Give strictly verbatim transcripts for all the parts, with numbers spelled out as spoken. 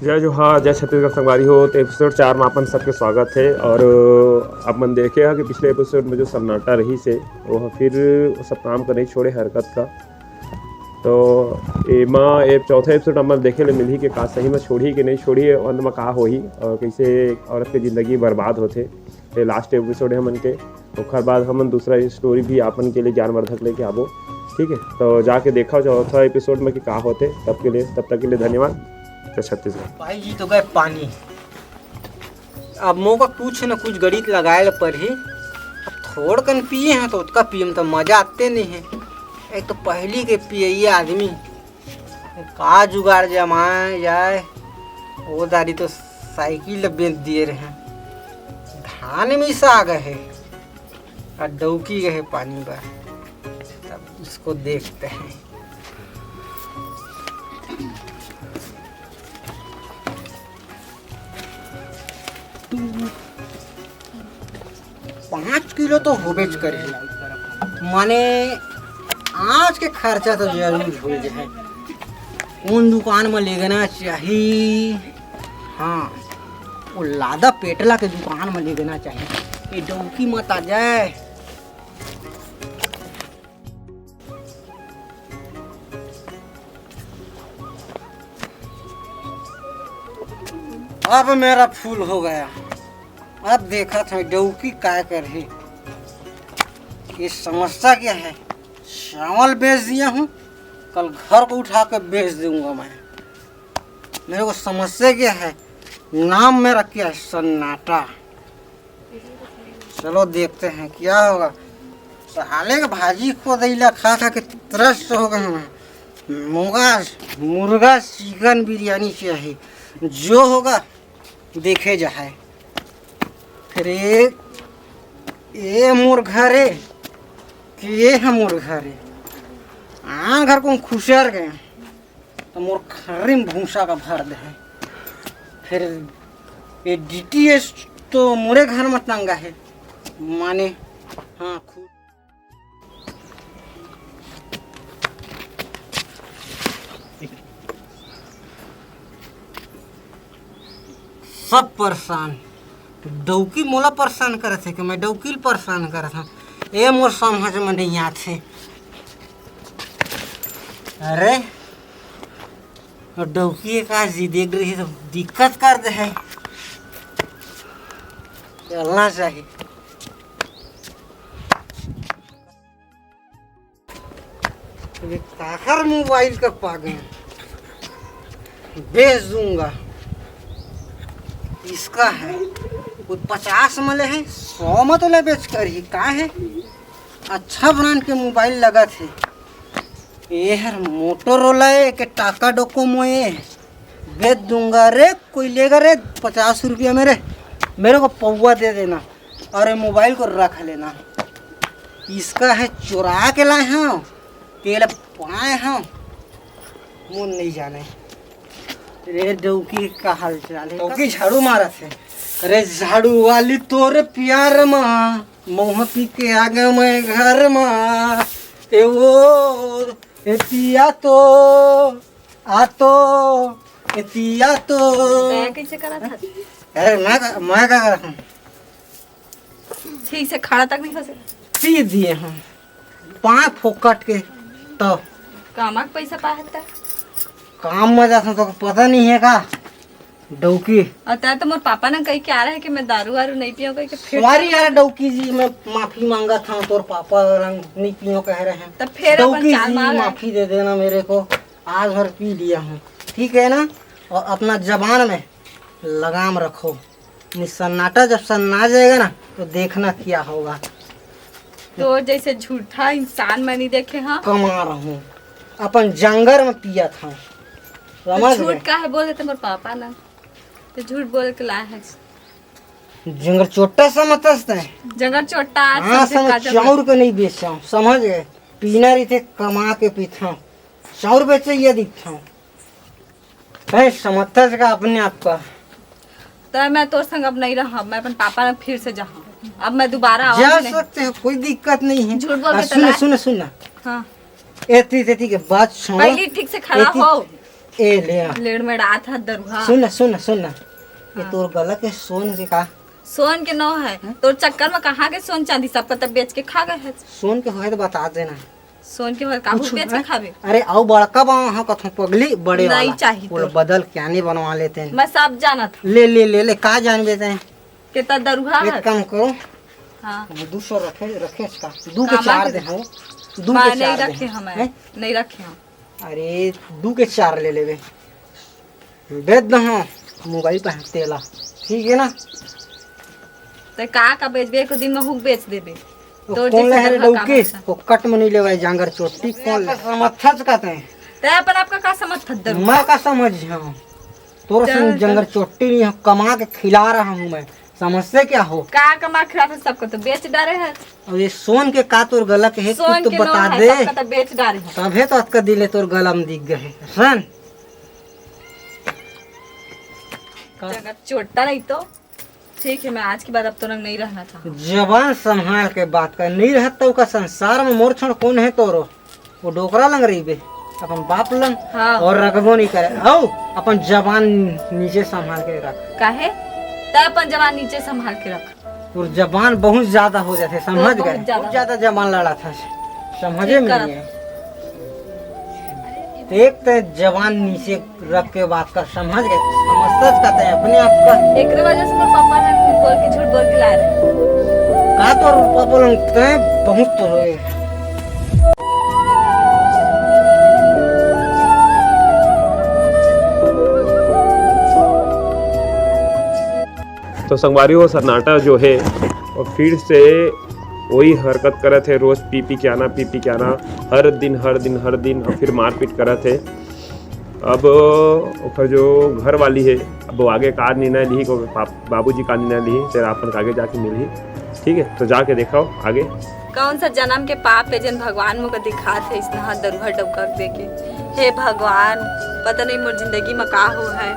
जय जोहार, जय छत्तीसगढ़ संगवारी हो। तो एपिसोड चार में अपन सबके स्वागत है। और आप मन देखे हा कि पिछले एपिसोड में जो सन्नाटा रहिस हे, वो फिर वो सब काम का नहीं छोड़े, हरकत का। तो एमा ए चौथा एपिसोड हमन देखे ले मिलही कि का सही में छोड़ही कि नहीं छोड़ही, अंत में का होही और कैसे औरत के जिंदगी बर्बाद होथे, ये लास्ट एपिसोड है हमन के। ओखर बाद हमन दूसरा स्टोरी भी आपन के लिए ज्ञानवर्धक लेके आबो। ठीक है, तो जाके देखा चौथा एपिसोड में कि का होथे। तब के लिए, तब तक के लिए धन्यवाद। जय छत्तीसगढ़। भाई जी तो गए पानी, अब मोका कुछ न कुछ गणित लगाए ल परही। अब थोड़ कन पिए हैं तो ओतका पिए में तो मजा आते नहीं है। एक तो पहली के पिए आदमी, का जुगाड़ जमाए जाए। वो दारी तो साइकिल ल बेच दिए रहे, धान मिसा गए है और डौकी गए पानी बर। तब इसको देखते हैं। पाँच किलो तो होबेच करे, माने आज के खर्चा तो जरूर हो जाए। कौन दुकान में लेगना चाही? हाँ, वो लादा पेटला के दुकान में लेगना चाही। ये डौकी मत आ जाए। अब मेरा फूल हो गया। अब देखा था डौकी काय करही। ये समस्या क्या है? चावल बेच दिया हूँ, कल घर को उठा के बेच दूंगा मैं। मेरे को समस्या क्या है? नाम मेरा क्या है? सन्नाटा। चलो देखते हैं क्या होगा। साले के भाजी को दैला खा खा के त्रस्त हो गए हैं। मुर्गा, मुर्गा चिकन बिरयानी चाहिए, जो होगा देखे जाए। फिर ये, ये मोर घर है कि ये है मोर घर है? आन घर को खुशर गए तो मोर खर्री में भूसा का भर दे है। फिर ये डीटीएच तो मोरे घर में टंगा है, माने हाँ खुद सब परेशान। डौकी मोला परेशान करत हे कि मैं डौकी ल परेशान करत हूँ। ए मोर समझ में नहीं आत हे। अरे, डौकी का जी देख रही तो दिक्कत कर दे है। चलना चाहिए। ये काकर मोबाइल का पागल, बेच दूंगा। इसका है वो पचास में ले है, सौ में तो ले बेच कर ही का है। अच्छा ब्रांड के मोबाइल लगत है। ये हर मोटोरोला है के टाका डोकोमो है। बेच दूंगा रे, कोई लेगा रे पचास रुपया मेरे, मेरे को पौवा दे देना और ये मोबाइल को रख लेना। इसका है चुरा के लाए हैं, तेल पाए हैं, मुन नहीं जाने। रे डौकी का हाल चाल है? डौकी झाड़ू मारत है। अरे झाड़ू वाली तोरे प्यार मा, मुँह पी के आ गया मैं घर मा। ए वो, ए पिया तो, आ तो, ए पिया तो। दया कैसे करत हस? अरे मैं का, मैं का करत हूँ? ठीक से खड़ा तक नहीं हो सकता। पी दिए हम पाँच फोकट के। तो कामा के पैसा पाहत त? काम में जाता तो पता नहीं है का डौकी। और तै तो मोर पापा ने कही के आ रहे कि मैं दारू वारू नहीं पियो कही के फिर सॉरी यार डौकी जी, मैं माफी मांगत हूँ, तोर पापा रंग नहीं पियो कह रहे हैं। तो फिर अपन डौकी चाल जी मार रहे। माफी दे देना मेरे को, आज भर पी लिया हूँ, ठीक है ना? और अपना जबान में लगाम रखो, नहीं सन्नाटा जब सन्ना जाएगा ना तो देखना क्या होगा। तो जैसे झूठा इंसान मैं नहीं देखे हाँ। कमा रहा हूँ, अपन जंगल में पिया था, तो समझ झूठ गए? काहे बोले थे मोर पापा ना, तो झूठ बोल के लाए है। जंगल चोट्टा समझता है। जंगल चोट्टा आज हाँ समझे समझ, का जब चाउर के नहीं बेचा हूँ, समझ गए? पीना रही थे, कमा के पीता हूँ, चाउर बेचे ये दिखता हूँ। कहीं समझता का अपने आप का। तो मैं तोर संग अब नहीं रहा, मैं अपन पापा लंग फिर से जहाँ, अब मैं दोबारा आऊंगी जा नहीं। सकते हो, कोई दिक्कत नहीं है। झूठ बोल आ, के सुन, तलाक। सुन, सुन ना। हाँ। एती तेती के बात छोड़। पहले ठीक से खड़ा एती हो। ए, ले ना। लेड़ में रात हाथ दरुहा। सुन ना, सुन ना, सुन ना। ये हाँ। तोर गला के सोन के का? सोन के नौ है। हाँ? तोर चक्कर में कहाँ के सोन चांदी, सबका तब बेच के खा गए है। सोन के होए तो बता देना। सोन के होए काबू कुछ बेच के है? खाबे। अरे, आओ बड़का बावा, हाँ, कथों पगली, बड़े नहीं वाला। चाहिए वो तो। बदल क्या नहीं बनवा लेते हैं। मैं सब जानत हूँ। ले, ले, ले, ले, का जान लेते हैं? कितना दरुहा एक है। काम करो। हाँ। वो दू सौ रखे, रखे इसका। दू के कामा चार के दे, हाँ। दू मैं के नहीं चार दे। रखे हम, हैं? नहीं रखे हम। अरे, दू के चार ले लेबे। बेच दहो मोबाइल पे तेला, ठीक है ना? ते का का बेचबे? एक दिन में हुक बेच देबे। वो तोर कौन जैसे ले रे गधा डौकी? कामा सा। वो कट में नहीं लेवाए जांगर चोटी कौन ले? समझत कहते हैं। ते अपन आपका का समझत दरू? मैं का समझ हूँ? तोर चल, संग चल। जंगर चोटी नहीं हूँ, कमा के खिला रहा हूँ मैं। समझते क्या हो? का कमा खिला था सबको तो बेच डारे है। अब ये सोन के का तोर गला के है, सोन कुछ तो के बता नौ है, दे। सबका तो बेच डारे है। तभे तो अतका दिल है तोर गला में दिख गए है। सन। का? जंगर चोटा नहीं तो। ठीक है, मैं आज के बाद अब तो रंग नहीं रहना चाहूँ। जबान संभाल के बात कर, नहीं रहत तो का संसार में मोर छोड़ कौन है तोरो? वो डोकरा लंग रही बे, अपन बाप लंग हाँ। और रखबो नहीं करे। आओ, अपन जबान नीचे संभाल के रख। काहे? तै अपन जबान नीचे संभाल के रख। तोर जबान बहुत ज्यादा हो जाते, समझ बहुत गए? ज्यादा। बहुत ज्यादा जबान लड़ा था, समझे ठीक में करत। नहीं है। एक ते जबान नीचे रख के बात कर, समझ गए? समझता का ते अपने आप का। एकरे वजह से मोर पापा ने बोल के, झूठ बोल के लाए रहे। का तोर पापा लोग ते बहुत तो होए। तो संगवारी हो, सन्नाटा जो है, वो फिर से वही हरकत करत है, रोज पी पी के आना, पी पी के आना, हर दिन, हर दिन, हर दिन, और फिर मारपीट करत है। अब ओकर जो घर वाली है, अब वो आगे का निर्णय लिही, को बाप-, बाबूजी का निर्णय लिही, तेरा अपन आगे जाके मिलही। ठीक है, तो जाके देखाओ आगे। कौन सा जन्म के पाप है, जेन भगवान मोके दिखात है इसना दरुहा डौका के देके। हे भगवान, पता नहीं मोर जिंदगी में का हो है,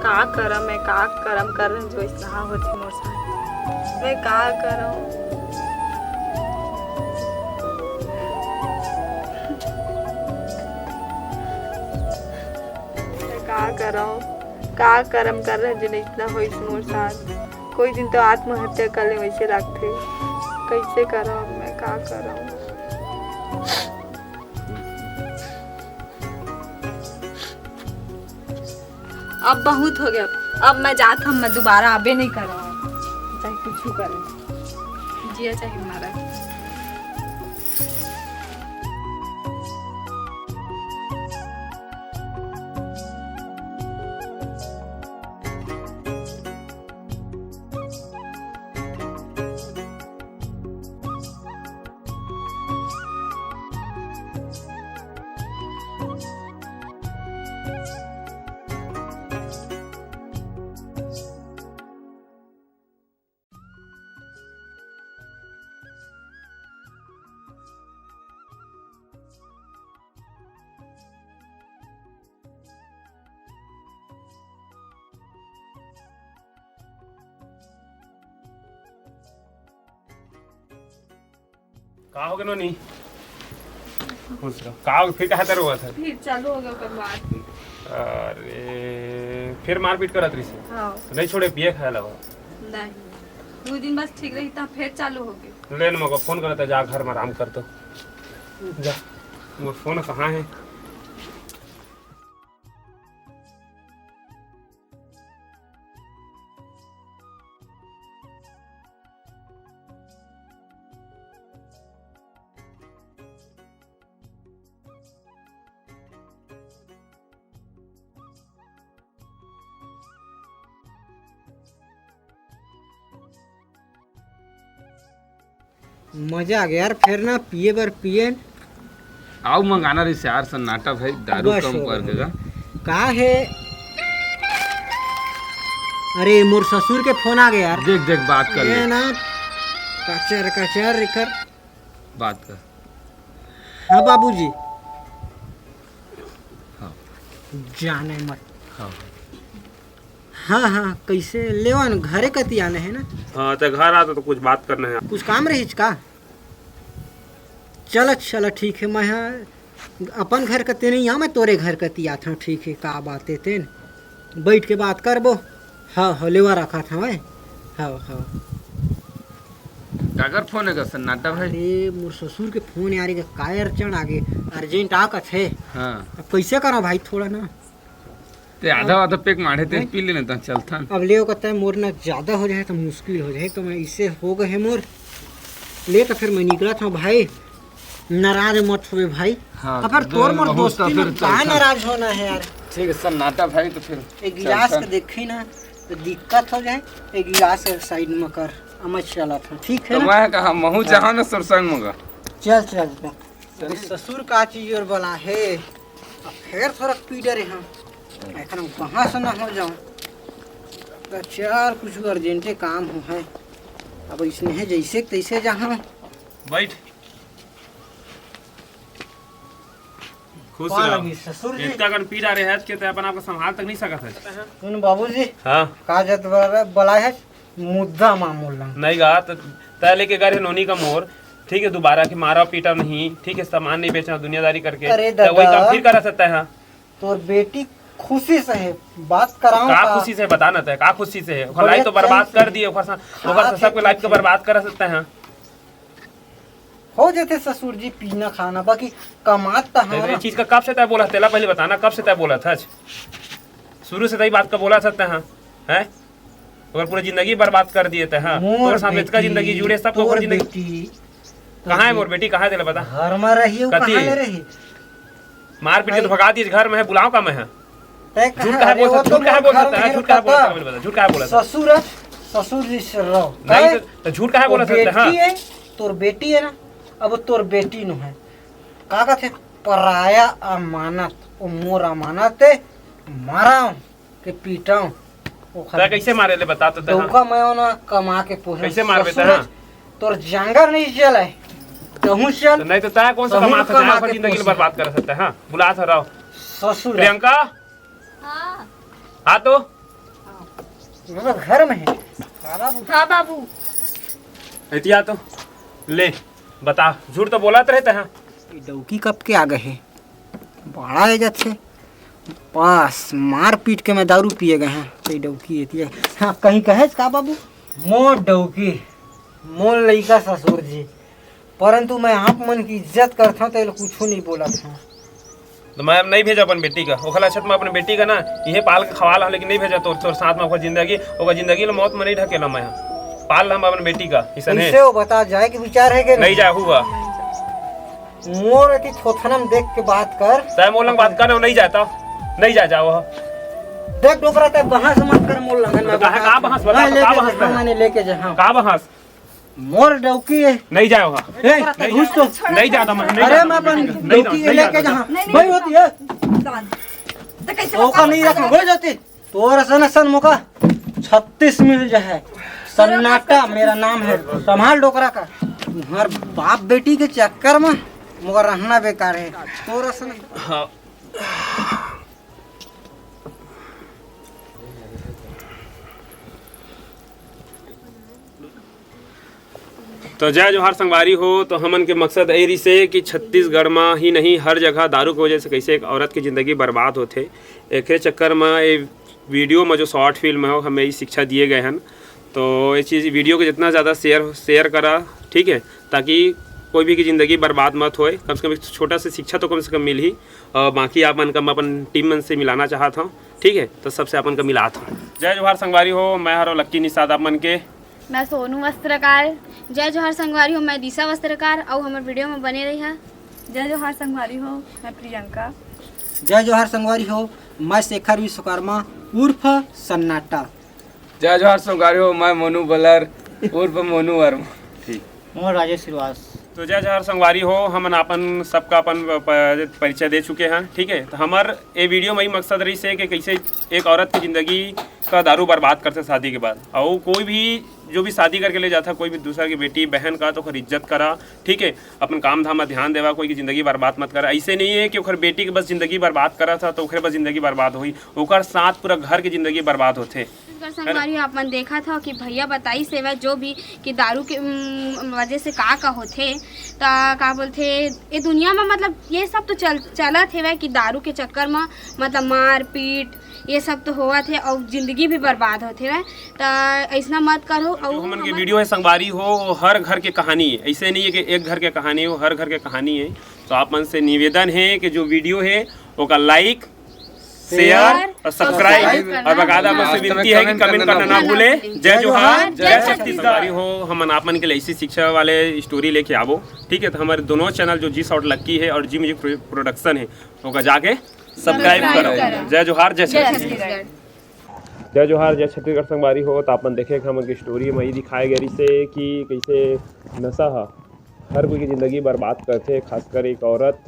का करम है, का करम कर रहे जो इसना होथे मोर साथ। मैं का करम? मैं का करम? का करम कर रहे जेन इतना होइस मोर साथ? कोई दिन तो आत्महत्या कर ले वैसे लगथे। कैसे करम? मैं का करम? अब बहुत हो गया, अब मैं जात हूँ, मैं दोबारा आबे नहीं करव, चाहे कुछ करे, जिया चाहे मारा। का हो गे नोनी? खुश रहो। का हो गे? फिर कहाँ तर हुआ था? फिर चालू हो गया ओकर बाद। अरे, फिर मारपीट करत रही से? हाँ। तो नहीं छोड़े, पिए खाए लगा? नहीं। दो दिन बस ठीक रही, तब फिर चालू हो गया। ले न, मगर फोन करता, जा घर में आराम कर तो। जा, वो फोन कहाँ है? मजा आ गया यार, फिर ना पिए बर पिए। आओ मंगाना रही से यार, सन्नाटा भाई, दारू बस कम हो कर गया। देगा। का है? अरे, मोर ससुर के फोन आ गया यार। देख, देख, बात कर ये ले। ना, कचर, कचर कर। बात कर। हाँ, बाबूजी। हाँ। जाने मत। हाँ। हाँ, हाँ, कैसे लेवन घरे कती आने है ना? हाँ, तो घर आता तो कुछ बात करना है। कुछ काम रहीच का? चल, चल, ठीक है, मैं हाँ अपन घर कति नहीं आ, मैं तोरे घर कति आथव, ठीक है, का बात है तेन, बैठ के बात करबो। हाँ हाँ, लेवा रखत हवं। हाँ हाँ। काकर फोन है गा सन्नाटा भाई? अरे मोर ससुर के फोन यार, ये कायर चढ़ आगे, अर्जेंट आ कथे। हाँ। अब कैसे करा भाई, थोड़ा ना। ते आधा आधा पेक माढ़े ते पी लेने त चलथन। अब ले कहता है मोर ना ज्यादा हो जाए तो मुश्किल हो जाए, तो मैं इससे हो गए मोर। ले तो फिर मैं निकला था भाई, नाराज मत होवे भाई। हाँ, अगर तोर मोर दोस्ती में का नाराज होना है यार। ठीक है सन्नाटा भाई, तो फिर एक गिलास के देखी ना तो दिक्कत हो जाए, एक गिलास के साइड में कर, अमर चला था, ठीक है तो ना? मैं कहा महू चाहो ना सुरसंग मगा। चल चल चल। अरे ससुर का चीज और बला है, अब फिर थोड़ा पी डरे हम, एखन कहाँ से ना हो जाऊँ। तो चार कुछ अर्जेंटे काम हो है, अब इसने है जैसे तैसे जहाँ। बैठ। खुश पा रहो। लगी ससुर जी। इतना कन पी रहे हैं कि ते अपन आपको संभाल तक नहीं सकत है। सुन बाबूजी। हाँ। का जत बला-, बला है मुद्दा मामूल ना। नहीं गा, त-, तय लेके गए रहे नोनी का मोर, ठीक है, दोबारा के मारा पीटा नहीं, ठीक है, सामान नहीं बेचना, दुनियादारी करके, अरे त वही दादा। काम फिर करा सकता है। तोर बेटी खुशी से है, बात कराओ का का? खुशी से बता ना तय, का खुशी से है? ओकर बड़े लाइफ तो बर्बाद चैन से कर दिए, ओकर सा-, ओकर खात से है सबके लाइफ को खुशी। बर्बाद करा सकता है। हो जथे ससुर जी पीना खाना, बाकी कमात त तो हाँ ये ना। चीज का कब से तय बोला, तेला पहले बताना, कब से तय बोला था? शुरू से तय बात का बोला सकते हैं, हैं? अगर पूरी जिंदगी बर्बाद कर दिए थे, हाँ? मोर तोर साथ इतना बेटी, जिंदगी जुड़े, सब तोर ओकर जिंदगी। बेटी, कहाँ है मोर बेटी, कहाँ है, तेला बता। घर में रही, वो कहाँ ले रही? मारपीट के तो भगा दिए, घर में है, बुलाओ का मैं है? तय झूठ कहाँ काहे है? बोलत हस? वो तो झूठ काहे मोर बोलत घर हस? में झूठ काहे बोलत हस? रहता। पहले बता, झूठ काहे बोलत हस? ससुर है, ससुर जी से रहो। नहीं, तय तो, तो झूठ काहे वो बोलत हस? बेटी हाँ। है, तोर बेटी है ना, अब वो तोर बेटी नु है। का कहते? पराया अमानत, वो मोर अमानत है, माराओ के पीटाओ। वो तय कैसे मारे ले बता तो तय, हाँ। डौका मैं ना कमा के पोहे कैसे मारबे तय, ससुर हाँ? है, तोर जांगर नहीं चले, कहूँ चल। तो नहीं तो तय कौन सा कहूँ कमा सकता है, कमा अपन के जिंदगी पोसे। बर्बाद कर सकता है, हाँ? बुला था रहो। ससुर है। प्रियंका। हाँ। आ तो। वो तो घर में है। हाँ बाबू। हाँ बाबू। एतिया तो ले, बता, झूठ तो बोलत रहे तय, हाँ? ये डौकी कब के आ गए है? बड़ा है जब से। बस मार पीट के मैं दारू पिए गए हैं। ये डौकी एतिया। हाँ, कहीं कहे का बाबू? मोर डौकी, मोर लइका ससुर जी, परंतु मैं आप मन की इज्जत करता हूँ, तो ये लोग कुछ नहीं बोला था। तो मैं अब नहीं भेजा अपन बेटी का, ओखला छत में अपन बेटी का ना, इहे पाल के खवाल हम, लेकिन नहीं भेजा तोर, तोर साथ में ओकर जिंदगी, ओकर जिंदगी ले मौत में नहीं ढकेला मैं। पाल हम अपन बेटी का, इसन है। कैसे हो बता, जाए के विचार है कि नहीं? नहीं जाए हुआ। मोर एती थोथनम देख के बात कर। तय मोर लंग बात कर, नहीं जाता, नहीं जा, जाओ। देख डोकरा, तय बहस मत कर मोर लंगन में। तो कहा, का बहस बता, मैं तो का लेके बहस जा, बता? मैंने लेके जा, हाँ। का बहस? मोर डौकी है। नहीं जाओ, हाँ। ए, नहीं घुस तो। नहीं जाता मैं, नहीं अरे जाता मैं अपन नहीं जाता, डौकी नहीं लेके जाता। जा, हाँ। नहीं, नहीं, भाई होती है। तो कैसे ओका बता नहीं रखा, सकता हो जाते। तोर असन असन मोका छत्तीस मिल जाए। सन्नाटा मेरा नाम है, संभाल डोकरा का। तुम्हार बाप बेटी के चक्कर में मोका रहना बेकार है। तोर असन हाँ। तो जय जोहार संगवारी हो। तो हमन के मकसद ए रिसे कि छत्तीसगढ़ म ही नहीं, हर जगह दारू के वजह से कैसे एक औरत की जिंदगी बर्बाद होथे, एकरे चक्कर म ए वीडियो म जो शॉर्ट फिल्म है, हमें ये शिक्षा दिए गए हैं। तो ये चीज़, वीडियो को जितना ज़्यादा शेयर, शेयर करा, ठीक है, ताकि कोई भी की ज़िंदगी बर्बाद मत होए। कम से कम एक छोटा सा शिक्षा तो कम से कम मिल ही। और बाकी आप मन का मैं अपन टीम मन से मिलाना चाहत हूँ, ठीक है, तो सबसे अपन का मिलात हूँ। जय जोहार संगवारी हो, मैं हरो लक्की निषाद आप मन के। मैं सोनू वस्त्रकार। जय जोहार संगवारी हो, मैं दिशा वस्त्रकार, अउ हमर वीडियो में बने रहिहा। जय जोहार संगवारी हो, मैं प्रियंका। जय जोहार संगवारी हो, मैं शेखर विश्वकर्मा उर्फ सन्नाटा। जय जोहार संगवारी हो, मैं मोनू बलर उर्फ मोनू वर्मा। ठीक। मोर राजेश श्रीवास। तो जय जोहार संगवारी हो, हमन अपन सबका अपन प-, परिचय दे चुके हैं, ठीक है। तो हमर ए वीडियो में ही मकसद रहिसे कि कैसे एक औरत की जिंदगी का दारू बर्बाद करथे शादी के बाद, और कोई भी जो भी शादी करके ले जाता, कोई भी दूसरा की बेटी बहन का, तो ओकर इज्जत करा, ठीक है, अपन काम धाम में ध्यान देवा, कोई की जिंदगी बर्बाद मत करा। ऐसे नहीं है कि ओकर बेटी के बस जिंदगी बर्बाद करा था तो ओकरे बस जिंदगी बर्बाद होई, ओकर साथ पूरा घर की जिंदगी बर्बाद होथे। अगर संगवारी हो, आप मन देखत हो कि भैया बताइस हेवय जो भी कि दारू के, उम, वजह से का का होथे, त का बोलथे, ये दुनिया में मतलब ये सब तो चल चलत हेवय कि दारू के चक्कर में मतलब मारपीट ये सब तो होवत हे अउ जिंदगी भी बर्बाद होत हेवय। त अइसना मत करो। जो अउ हमन के हमर वीडियो हे संगवारी हो, वो हर घर के कहानी है, ऐसे नहीं है कि एक घर के कहानी हो, हर घर के कहानी है। तो आप मन से निवेदन है कि जो वीडियो है ओका लाइक, शेयर और सब्सक्राइब करना। और बकायदा आप मन से विनती है कि कमेंट करना ना भूले। जय जोहार, जय छत्तीसगढ़। हो हमन आप मन के लिए ऐसी शिक्षा वाले स्टोरी लेके आवो, ठीक है। तो हमारे दोनों चैनल जो जी शॉट लक्की है और जी म्यूजिक प्रो-, प्रोडक्शन है, ओका जाके सब्सक्राइब करो। जय जोहार, जय छत्तीसगढ़। जय जोहार, जय छत्तीसगढ़ संगवारी हो। तो आप मन देखे कि हमन के स्टोरी में ही दिखाए गए से कि कैसे नशा ह हर कोई की जिंदगी बर्बाद करथे, खासकर एक औरत,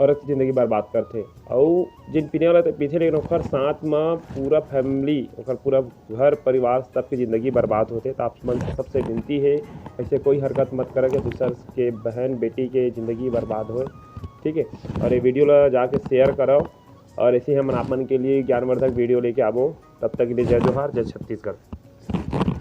औरत की जिंदगी बर्बाद करथे। अउ जिन पीने वाला तो पीथे, लेकिन ओकर साथ में पूरा फैमिली, ओकर पूरा घर परिवार, सबकी जिंदगी बर्बाद होथे। तो आप मन सबसे विनती है, ऐसे कोई हरकत मत करा कि दूसर के बहन बेटी के जिंदगी बर्बाद होए, ठीक है। और ये वीडियो ला जाके शेयर करो, और ऐसे ही हमन आप मन के लिए ज्ञानवर्धक वीडियो लेके आबो। तब तक के लिए जय जोहार, जय छत्तीसगढ़।